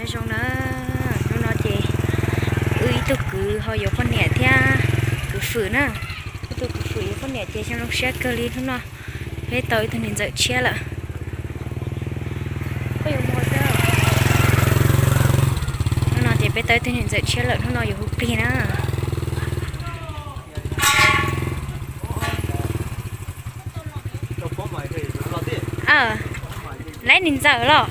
Zoo na, hnub no ces wb ib tug kwv ho yuav poj niam thiab kwv Fwm na. Ib tug kwv Fwm yuav poj niam ces xyoo zoo siab kawg li hnub no. Peb tau ib tug niam ntxawm tshiab lawm. Hnub no ces peb tau ib tug niam ntxawm tshiab lawm, hnub no yuav hu plig na. Lawv niam ntxawm los.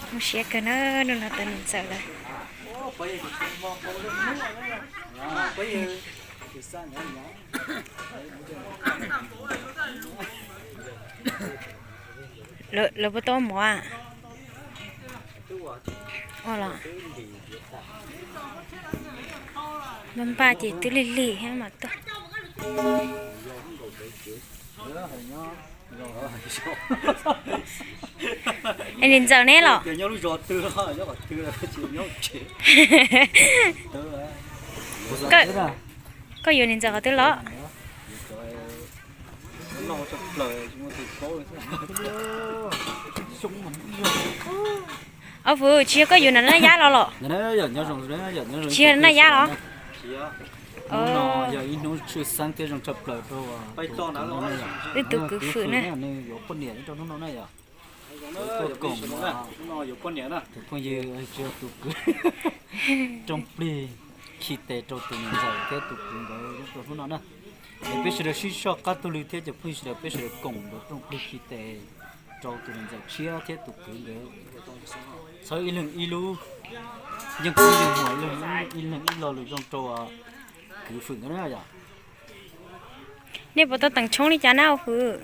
Zoo siab kawg na, hnub no tau niam ntxawm lawm. Lawv puas tau mov? Ua los npaj npaj ces twb lig lig thiab mas tuaj. Es niam ntxawm neb los? Koj yuav niam ntxawm qhov twg los? Au, Fwm, tsis yog koj yuav Naj Yab los los? Tsis yog Naj Yab los? Hnub no yog ib hnub tshwj xeeb thiab zoo tshaj plaws rau wb tus kwv Fwm na, nws yuav poj niam rau hnub no na yom. Tuaj koom tus phooj ywg tsis yog tus kwv, rooj plig khi tes rau tus niam ntxawm thiab tus kwv nkawd rau hnub no na. Es peb sawv daws sib soj qab taug lw thiab cov phooj ywg sawv daws, peb sawv daws koom nkawd rooj plig khi tes rau tus niam ntxawm tshiab thiab tus kwv nkawd. Txhawb ib leeg ib lub yeej kub yeej muag, ib leeg ib lo lus zoo rau kwv Fwm nkawd na yom. Nej puas tau teem tshoob li cas na Fwm?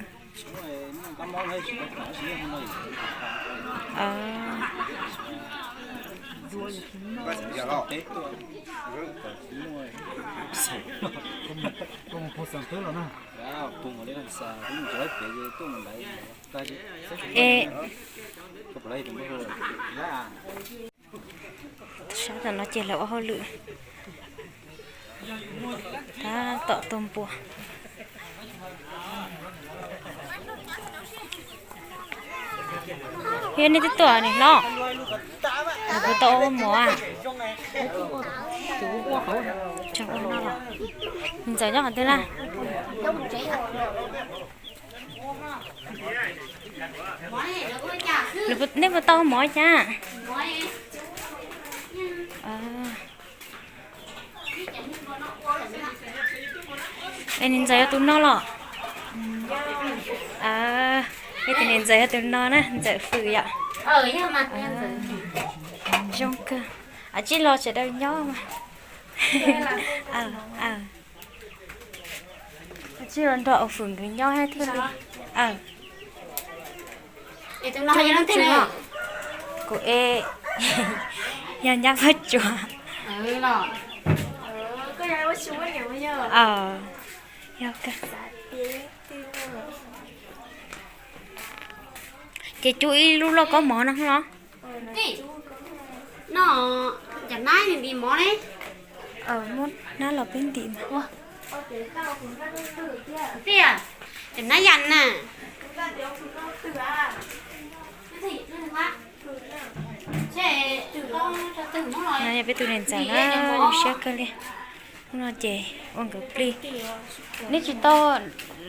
Sab tom no ces lawv ua hauj lwm tab tom tua npua. Yog nej twb tuaj nim hlob, puas tau ua mov? Ntxawm nyob qhov twg na? Nej puas tau mov cas? Es niam ntxawm yog tus no los? Yog tias niam ntxawm yog tus no na, ntxawm Fwm yom. Zoo kawg. Tsib los sawv daws nyob mas. Tsib los nrog Fwm nkawd nyob thiaj li. Kuv es yog nyab Paj Tsuas. Yog, ces cub ib lub lauj kaub mov no los? No, cov nab ntim mov ne. Muab nab los peb ntim mas. Tiag, cov nab yas na. No yog peb tus niam ntxawm na, zoo siab kawg li. Hnub no ces ua nkawd plig. Neb tsis tau,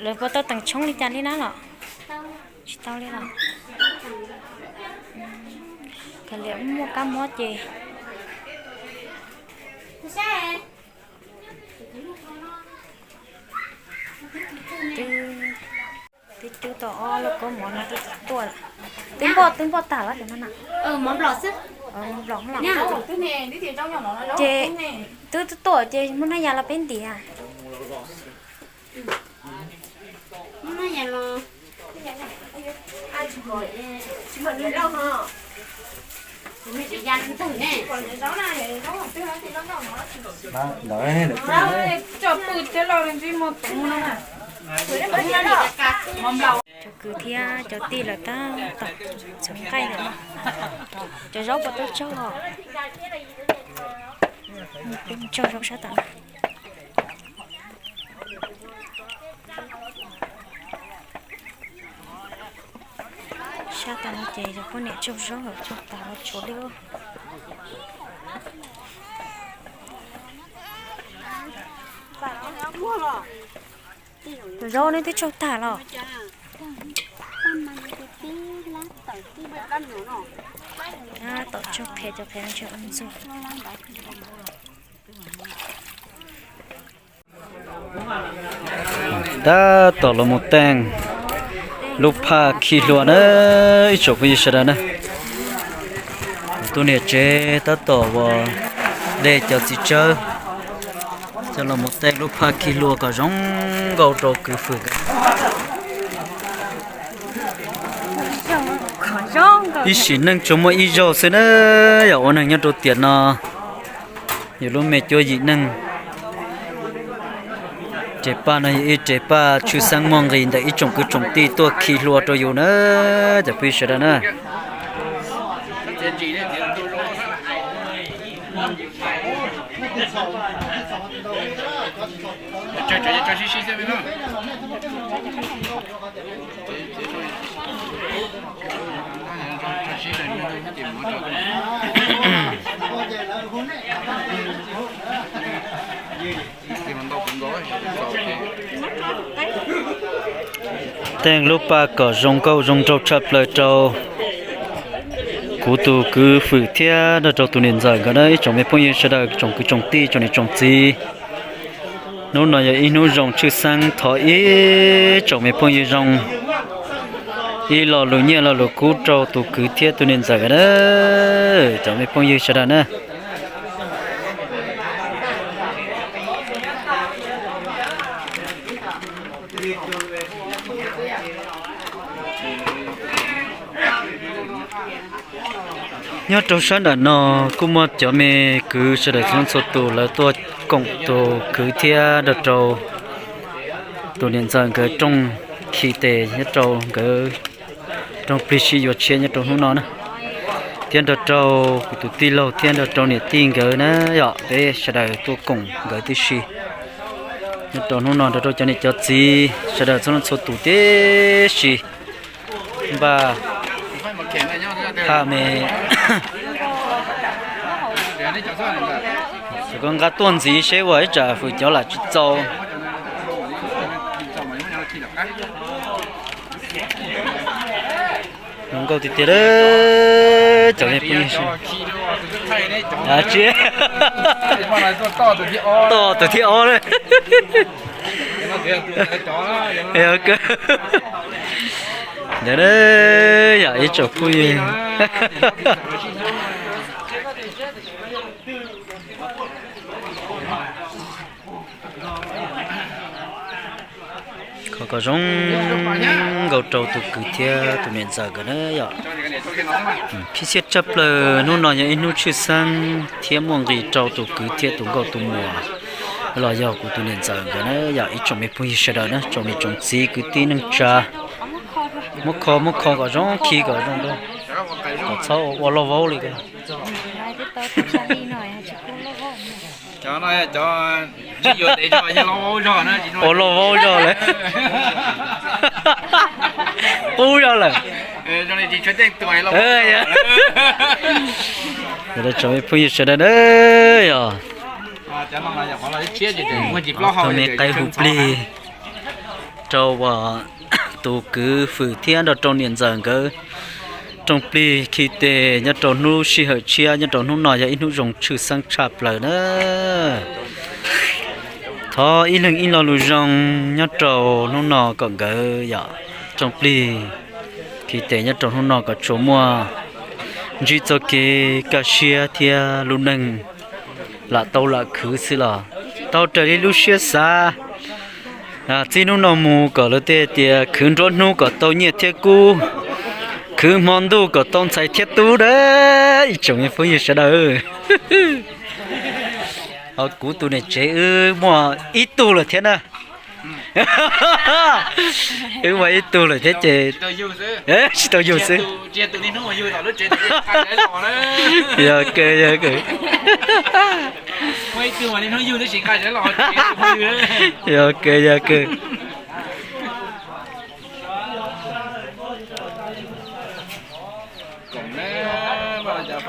lawv puas tau teem tshoob li cas li na los? Tsis tau li los? Kav liam muaj kab mob ces twb, twb cub tau ob lauj kaub mov no twb tuaj lawm. Twb npoj, twb npoj tag lawm no na. Mov nplom xwb. Mov nplom los. Ces twb, twb tuaj ces muab nab yas los peb ntim. Cov kwv thiab cov tij lawv tab tom txhoov nqaij lawm no. Cov zaub puas tau tsog? Peb mus tsog zaub sab tom no. Cab tas no ces yog poj niam tsaug zaub lawm, tsaug tas los tshuav li. Tus zaub neb twb tsaug tag los? Tom tsaug qhiav cov qhiav ntshis ua ntxuag. Tab tom los mus teej lub phaj khi hlua na, ib tsoom phooj ywg sawv daws na. Kuv tus niam tsev tab tom ua dej cov txiv tsawb, coj los mus teej lub phaj khi hlua kom zoo nkauj rau kwv fwm. Ib sim neej tsuas muaj ib zaug xwb na, yog ua neeg nyob rau tiam no. Yus lub me cuab yim neej, res paj no yog ib res paj tshwj xeeb muaj nqis ntawm ib tsoom kwv tsoom tij tuaj khi hlua rau yus na, cov phooj ywg sawv daws na. Teej lub paj kom zoo nkauj zoo nraug tshaj plaws rau kuv tus kwv fwm thiab nrog rau tus niam ntxawm nkawd na, ib tsoom me phooj ywg sawv daws, tsoom kwv tsoom tij, tsoom niam tsoom txiv. Hnub no yog ib hnub zoo tshwj xeeb, thov ib tsoom me phooj ywg zoo ib lo lus nyiaj lo lus kub rau tus kwv thiab tus niam ntxawm nkawd na, tsoom me phooj ywg sawv daws na. Nyob rau sab nram no kuj muaj cov me kwv sawv daws txhua leej txhua tus lawv tuaj koom tus kwv thiab nrog rau tus niam ntxawm nkawd rooj khi tes nyob rau nkawd rooj plig sib yuav tshiab nyob rau hnub no na, thiab nrog rau kuv tus tij laug thiab nrog rau niam tij nkawd na, yog peb sawv daws tuaj koom nkawd tib si nyob rau hnub no nrog rau cov niam cov txiv sawv daws txhua leej txhua tus tib si. Npaj phaj me, koj nqa tuaj ntxiv seb ua ib tsam fwm cov lam tsis txaus. Zoo nkauj tiag tiag, cov me phooj ywg. Tsis, tos tus thib ob na. Ntawd yog ib tsoom phooj ywg. Qhov kom zoo nkauj rau tus kwv thiab tus niam ntxawm nkawd na yom. Khib siab tshaj plaws, hnub no yog ib hnub tshwj xeeb thiab muaj nqis rau tus kwv thiab tus nkauj tus muam los yog kuv tus niam ntxawm nkawd na yom. Ib tsoom me phooj ywg sawv daws na, tsoom niam tsoom txiv kwv tij neej tsa, muab kho muab kho kom zoo, khi kom zoo, kom txhob ua loj vaub li. Ua loj vaub zog lawm, qub zog lawm. Tsoom me phooj ywg sawv daws na yom, tau me qaib hu plig rau tus kwv fwm thiab nrog rau niam ntxawm nkawd rooj plig khi tes nyob rau hnub sij hawm tshiab nyob rau hnub no yog ib hnub zoo tshwj xeeb tshaj plaws na. Thov ib leeg ib lo lus zoo nyob rau hnub no kom nkawd yom, rooj plig khi tes nyob rau hnub no kom tsuas muaj ntsib txoj kev kaj siab thiab lub neej lam tau lam khwv xwb los tau raws li lub siab xav. Txij hnub no mus kom lawv tej tias khwv nruab hnub kom tau nyiaj thiab kub, khwv hmo ntuj kom tau ntxhais thiab tub na. Ib tsoom me phooj ywg sawv daws, ho kuv tus niam tsev wb muaj ib tug lawm thiab na. Wb muaj ib tug lawm thiab ces tsis tau yug xwb. Yog kawg, yog kawg. Yog kawg, yog kawg.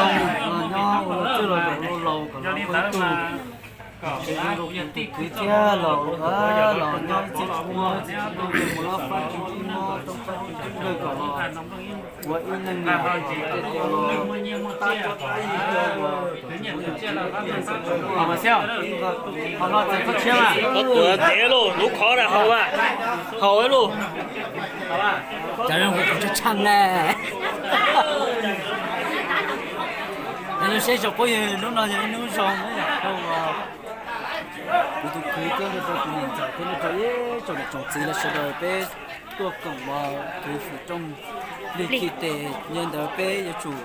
zoo los nyob ua txwj laus kom los ua ib tug, ces zoo rau kuv tus kwv thiab los, los nyob ib txhia tsis muaj txhia tsis muaj mus lab fab tsis muaj tau fab tsis muaj kom los ua ib neeg niam tias tias los tab txog tab yig rau uas Koj tuav ntev lauj, lub khov na haus, haus ib lub. Cov zoo kuv tshaj tshaj na. Zoo siab tsoom phooj ywg, hnub no yog ib hnub zoo na yom, kuv tus kwv thiab nrog rau kuv niam ntxawm thiab nrog rau ib tsoom niam tsoom txiv los sawv daws peb tuaj koom ua kwv fwm rooj lig khi tes, yog ntawd peb yuav tsum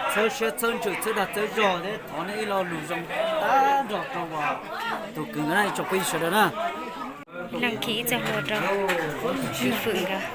txhawb siab txhawb ntsws txhawb dag txhawb zog thiab thov nej ib lo lus zoo tag nrho rau uas tus kwv nkawd na ib tsoom phooj ywg sawv daws na. Leej khi ib txoj hlua rau kwv fwm nkawd. Niam cov txiv thiab, cov niam cov txiv thiab.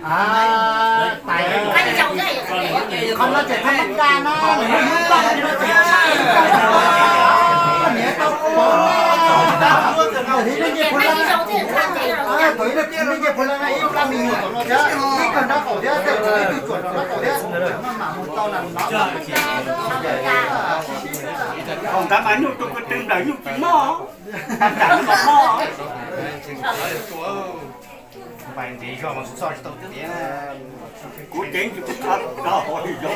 Qhov no ces thaj mab kaj na, nws muaj ib pab no ces niam tau pov na, thaum ib leej ncej phuv leej, thaum ib leej ncej phuv leej na ib pab me nyuam tom no thiab, ib kawg nraub qaum thiab, tej ib tug cuam tom nraub qaum thiab, maj mam mus tau na no. Thaum ntawd mas nyuj tus ko tw nplawm nyuj tsis mob, nplawm nyuj tsis mob. Kuv ceev tsis tau li os.